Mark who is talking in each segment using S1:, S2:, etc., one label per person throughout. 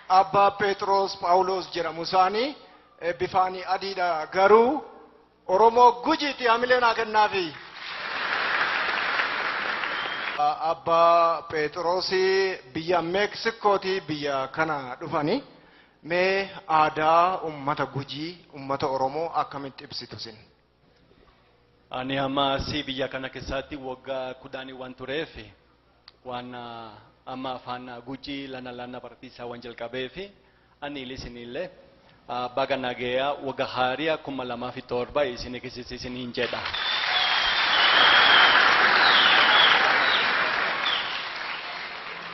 S1: Abbaa Phexros Phaawulos jedhamu isaanii bifaanii adiidha garuu Oromoo Gujiiti hamilee naa kennaafi. Abbaa Phexros biyya Meeksikootii biyya kana dhufani. Mee aadaa uummata Gujii, uummata Oromoo akkamitti ibsitu isin?
S2: Ani amma asii biyya kana keessatti waggaa 10 waan tureef waan amma afaan Gujii lana lana barsiisaa waan jalqabeef ani isinillee baga nagayaa waggaa haaraa 2007 isin keessatti isiniin jedha.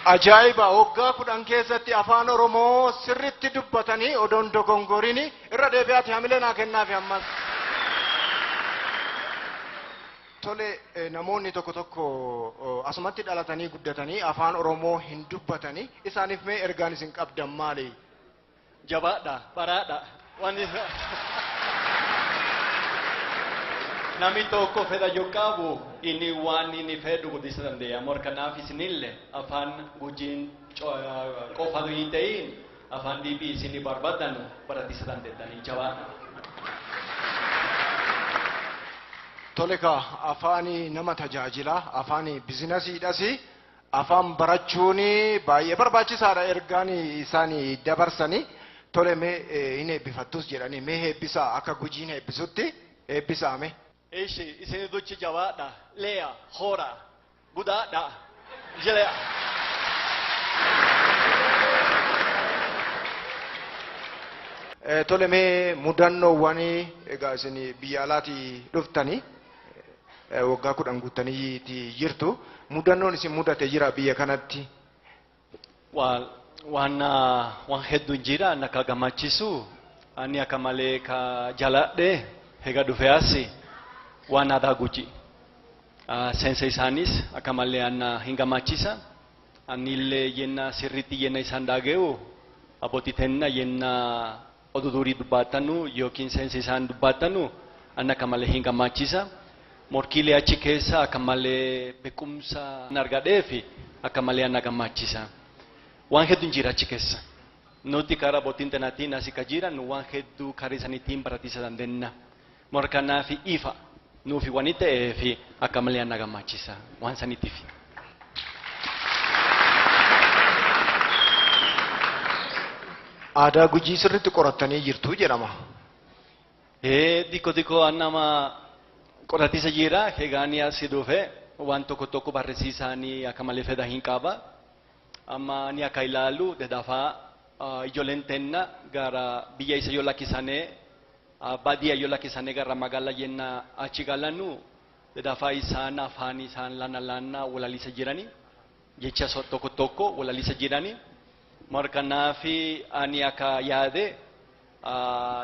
S1: Ajaa'iba! Waggaa 10 keessatti afaan Oromoo sirriitti dubbatanii odoon dogongorini irra deebi'aati hamilee naa kennaafi ammas. Tole, namoonni tokko tokko asumatti dhalatanii guddatanii afaan Oromoo hin dubbatanii isaaniif mee ergaan isin qabdan maali?
S2: Jabaadha, baraadha. Namni tokko fedha yoo qabu inni waan inni fedhu guddisuu danda'a. Kanaaf isinillee afaan Gujiin qofa hin ta'in afaan dhibii isin barbaadan barsiisuu dandeettanii jabaadha.
S1: Tole kaa afaanii nama tajaajila, afaanii biizinasiidhas, afaan barachuun baay'ee barbaachisaadha ergaan isaanii dabarsanii. Tole mee hin eebbifattus jedhanii mee eebbisaa akka Gujiin eebbisutti eebbisaa mee.
S2: Ishi isin duchi jabaadha, leeya, hora, gudaadha, jedha.
S1: Tole mee mudannoowwan egaa isin biyya alaatii dhuftanii waggaa 10 guuttanii jirtu. Mudannoon isin mudate jira biyya kanatti?
S2: Waan hedduun jira akka gammachiisu ani akka malee ka jaaladhe egaa dhufe asi waan aadaa Gujii. Seensa isaanis akka malee ana hin gammachiisa. Anillee yenna sirriitti yenna isaan dhaga'u abbootii tenna yenna oduu durii dubbatanu yookiin seensa isaan dubbatanu ana akka malee hin gammachiisa. Morkiilee achi keessa akka malee beekumsa argadheef akka malee ana gammachiisa. Waan hedduun jira achi keessa. Nuti karaa abbootiin tenaatiin asii ka jiran waan hedduu karaa isaaniitiin barsiisuu dandeenya. Morkanaaf ifa nuufi waan ta'eef akka malee ana gammachiisa waan saniitiif.
S1: Aadaa Gujii sirriitti qorattanii jirtu jedhama.
S2: Dikko dikko nama qoratisa jira egaa asii dhufe waan tokko tokko barreessisaanii akka malee fedha hin qaba. Amma ni akka ilaalu dadafaa ijoolleen tenna gara biyya isa yoo lakkisanii baadiyyaa yoo lakkisanii gara magaalaa yenna achi galanu dadafaa isaan afaan isaan lana lana walaalisa jirani jecha tokko tokko walaalisa jirani. Kanaaf ani akka yaade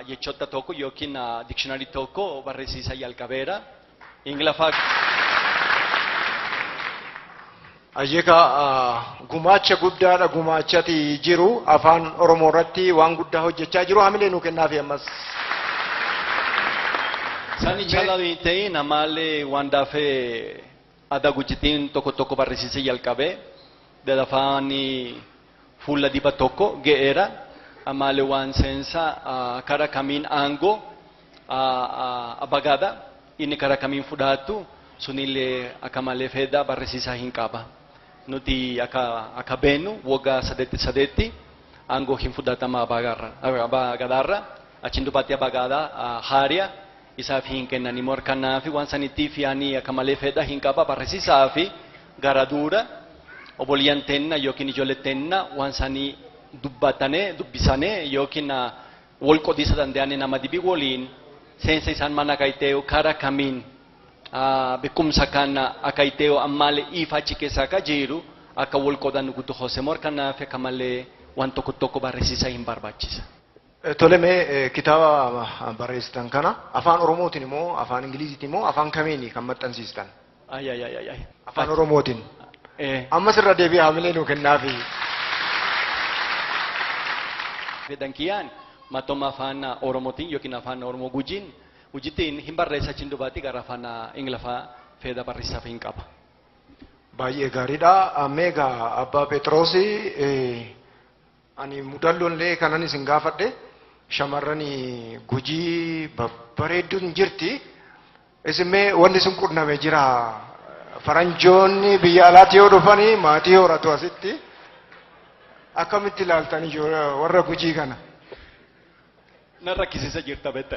S2: jechoota tokko yookiin dikshinaarii tokko barreessisaa jalqabeera. Ingiliffa.
S1: Ayyeekaa gumaacha guddaadha gumaachati jiru afaan Oromoo irratti waan guddaa hojjechaa jiru hamilee nuu kennaafi ammas.
S2: Sani caalaa hin ta'in ammallee waan dafee aadaa Gujiitiin tokko tokko barreessisee jalqabee dafaan fuula 100 ga'eera. Ammallee waan seensa karaa kamiin aangoo abbaa gadaa inni karaa kamiin fudhatu sunillee akka malee fedha barreessisaa hin qaba. Nuti akka beenu waggaa 8 aangoo hin fudhatama abbaa gadaarra achiin duubatti abbaa gadaa haaraa isaaf hin kennani. Kanaaf waan saniitiif ani akka malee fedha hin qaba barreessisaa fi gara dura obboleeyyan tenna yookiin ijoollee tenna waan sanii dubbatanii dubbisanii yookiin wal qodisa danda'anii nama dhibii waliin seensa isaan mana kaayitee karaa kamiin beekumsa kana akka itee ammallee ifa achi keessa akka jiru akka wal qodan guutuu hoose. Kanaaf akka malee waan tokko tokko barreessisaa hin barbaachisa.
S1: Tole mee kitaaba barreessitan kana afaan Oromootiin immoo afaan Ingiliziitiin immoo afaan kamiini kan maxxansiistan?
S2: Ay ay ay ay.
S1: Afaan Oromootiin. Ammas irra deebi'aa hamilee nuu kennaafi.
S2: Fedhan kiyyaan matoma afaan Oromootiin yookiin afaan Oromoo Gujiin Gujiitiin hin barreessa achiin duubatti gara afaan Ingiliffaa fedha barreessaaf hin qaba.
S1: Baay'ee gaariidha. Mee egaa Abbaa Phexros Ani mudalloonlee kanan isin gaafadhe shamarran Gujii babbareedduun jirti. Isin mee wanni isin qunname jira. Faranjoonni biyya alaatti yoo dhufanii maatii horatu asitti. Akkamitti ilaaltan warra Gujii kana?
S2: Na rakkisiisa jirta beekta.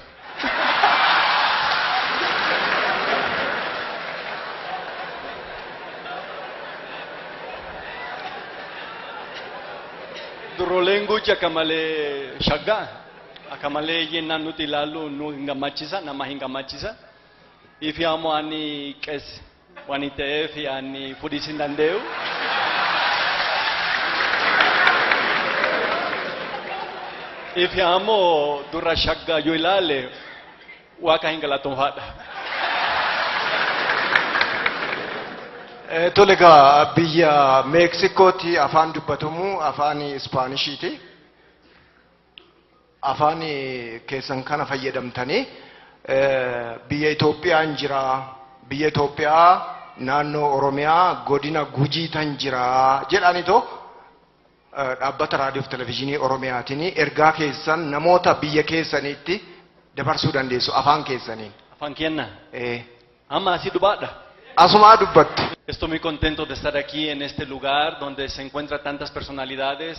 S2: Durooleen Gujii akka malee shaggaa, akka malee yennaan nuti ilaallu nu hin gammachiisa, nama hin gammachiisa. Ifi ammoo ani qees waan ta'eef ani fudhiis hin danda'u. Ifi ammoo dura shaggaa yoo ilaale Waaqa hin galatoomfaadha.
S1: Tole egaa, biyya Meeksikootti afaan dubbatamu afaan Ispaanishiiti. Afaan keessan kana fayyadamtanii biyya Itoophiyaan jira. Biyya Itoophiyaa naannoo Oromiyaa godina Gujii tan jira jedhanitoo dhaabbata raadiyoo fi televizyiinii Oromiyaatiin ergaa keessan namoota biyya keessaniitti dabarsuu dandeessu afaan keessaniin.
S2: Afaan kenna. Amma asii dubbadha.
S1: Asumaa dubbattu.
S2: Estoy muy contento de estar aquí en este lugar donde se encuentran tantas personalidades,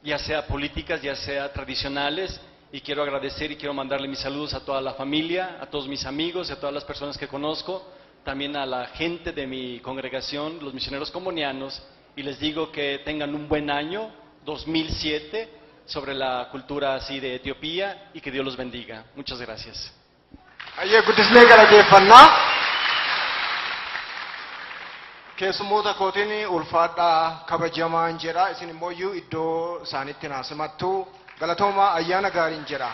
S2: ya sea políticas, ya sea tradicionales, y quiero agradecer y quiero mandarle mis saludos a toda la familia, a todos mis amigos y a todas las personas que conozco, también a la gente de mi congregación, los misioneros combonianos, y les digo que tengan un buen año 2007 sobre la cultura así de Etiopía y que Dios los bendiga. Muchas gracias.
S1: Ayyee, guddisnee galateeffannaa. Keessummoota kootiin ulfaadhaa, kabajamaan jedha. Isin immoo iyyuu iddoo isaanitti naa simattu. Galatoomaa, ayyaana gaariin jedha.